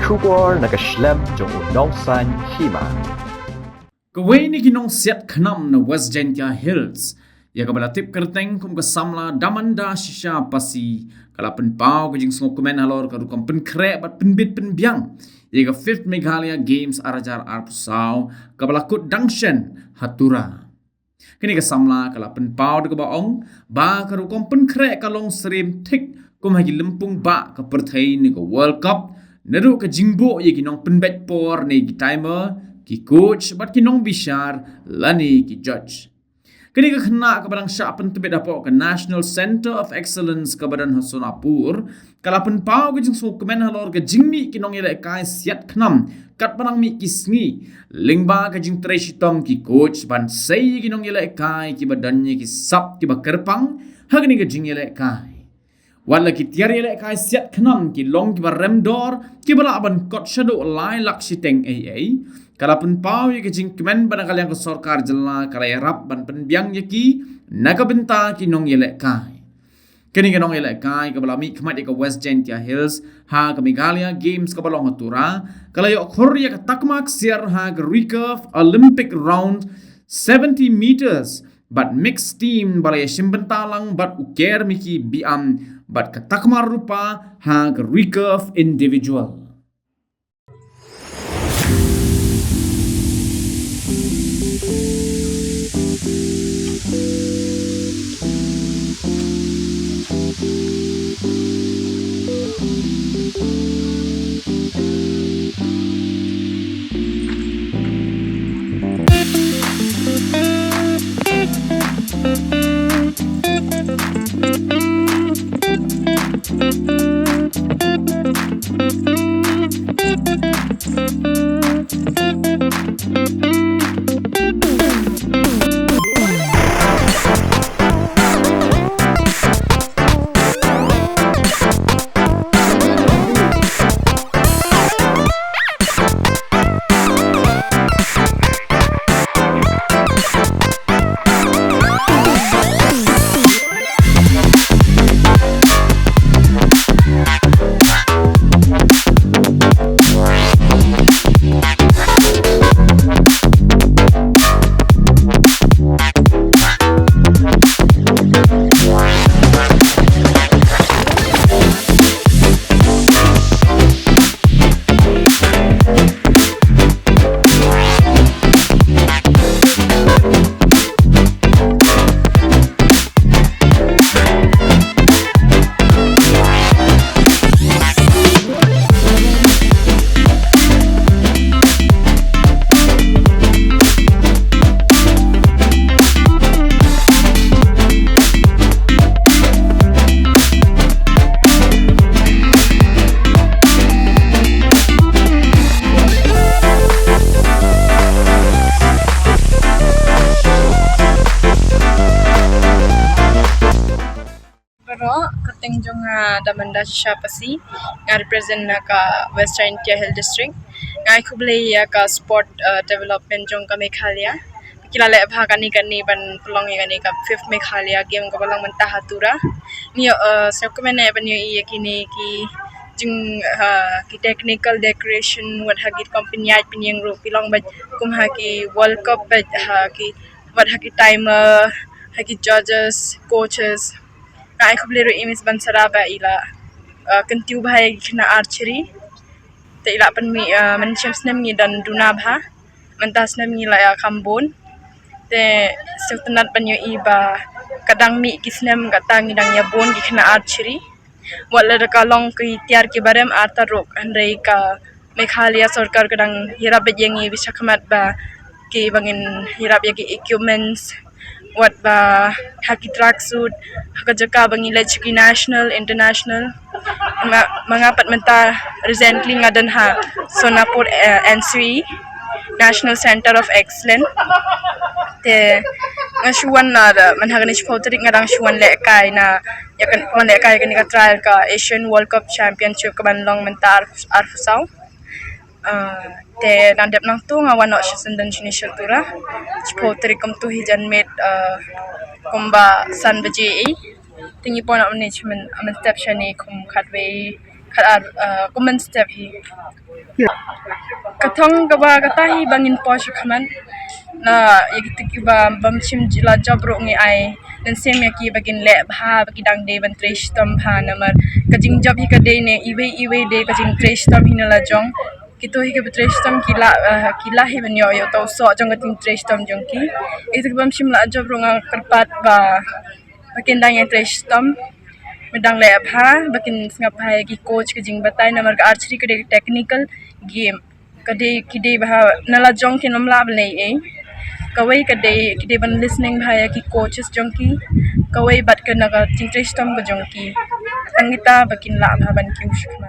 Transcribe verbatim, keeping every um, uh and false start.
Khubor na ka shlem jong u nongsaiñ hima. Kawei na ki nongsiat khnam na West Jaintia Hills, ïa kaba la tip kyrteng kum ka samla Damanda Shisha Pasi, ka la pynpaw ka jingsngewkmen halor ka rukom pynkhreh bad pynbit pynbiang ïa ka fifth Meghalaya Games ar hajar arphew saw, kaba la kut dang shen ha Tura. Kane ka samla ka la pynpaw da kaba ong ba ka rukom pynkhreh ka long syriem thik kum ha ki lympung bah ka pyrthei na ka World Cup, naduh ka jingbuh ïa ki nongpynbeit por ne ki timer, ki coach bad ki nongbishar lane ki judge. Kane ka khynnah kaba dang shah pyntbit hapoh ka National Centre of Excellence kaba don ha Sonapur, ka la pynpaw ka jingsngewkmen halor ka jingmih ki nongïalehkai siat khnam katba dang mih ki sngi, lyngba ka jingtrei shitom ki coach ban sei ïa ki nongïalehkai kiba don ïa ki sap kiba kyrpang ha kane ka jingïalehkai. Wat la ki tiar ïalehkai siat khnam ki long kiba rem dor, kiba lah ban kot shaduh lai lak shiteng ei ei, ka la pynpaw ïa ka jingkmen ba na ka liang ka sorkar jylla ka la ïarap ban pynbiang ïa ki na ka bynta ki nongïalehkai. Kane ka nongïalehkai kaba la mih khmat ïa ka West Jaintia Hills ha ka Meghalaya Games kaba long ha Tura, ka la ïoh khur ïa ka takma ksiar ha ka recurve Olympic round seventy meters bad mixed team ba la ïashim bynta lang bad u Ker Miki Biam bad ka takma rupa ha ka recurve individual. Baroh, kyrteng jong nga Damanda Shisha Pasi, nga represent na ka West Jaintia Hill District. Nga ai khublei ïa ka sport, uh, development jong ka Meghalaya. Ki la leh bha kane kane ban pynlong ïa kane ka fifth Meghalaya Game kaba long mynta ha Tura. Ngi ïoh, uh, sngewkmen ban ïohi ïa kine ki jing, uh, ki technical decoration wat ha ki company ïaid pynïeng ruh ki long bad kum ha ki World Cup bad ha ki wat ha ki timer, ha ki judges, coaches. Nga ai khublei ruh ïa i Miss Bansara ba i la, uh, kyntiew bha ïa ki khynnah archery. Te i la pynmih, uh, mynshem snem ngi don duna bha. Mynta snem ngi la ïa kham bun. Te sngewtynnat ban ïohi ba ka dang mih ki snem kata ngi dang ïa bun ki khynnah archery. Wat la da ka long ki tiar kiba rem artat ruh hynrei ka Meghalaya sorkar ka dang ïarap beit ïa ngi ba shakhmat ba ki ba ngin ïarap ïa ki equipments, wat ba ha ki track suit, ha ka jaka ba ngi leit sha ki national, international. Ma, ma nga pat mynta recently nga don ha Sonapur, eh, N C E, National Center of Excellence. Te nga shu wan na da, man ha kane shiphew tarik nga dang shu wan lehkai na, ïa kan, wan lehkai kane ka trial ka Asian World Cup Championship kaban long mynta ar, arphew saw. Ah, te dang dep nangta nga wan noh sha Sandon shane sha Tura. Shiphew tarik kumta hi janmiet, ah, kumba san baje ei. Te ngi poi noh mynne sha myn, mynstep shane kum khatwei Khat ar, uh, common step hi. Ka thong kaba kata hi ba ngin poi shakhmat. Na ïa kita kiba bym shim la jop ruh ngi ai mynsiem ïa ki ba kin leh bha, ba ki dang dei ban trei shitom bha, namar ka jingjop hi ka dei ne iwei iwei dei ka jingtrei shitom hi na la jong. Kito hi kiba trei shitom ki lah, uh, ki lah hi ban ïoh ïa uto u soh jong ka jingtrei shitom jong ki. Ïa kita kiba bym shim la jop ruh nga kyrpad ba ba kin dang ïa trei shitom, ba dang leh bha, ba kin sngap bha ïa ki coach ka jingbatai, namar ka archery ka dei technical game. Ka dei, ki dei bha, na la jong kin ym lah ban leh ei. Kawei ka dei, ki dei ban listening bha ïa ki coaches jong ki. Kawei bad ka na ka jingtrei shitom ka jong ki. Tang kita ba kin lah bha ban kiew shakhmat.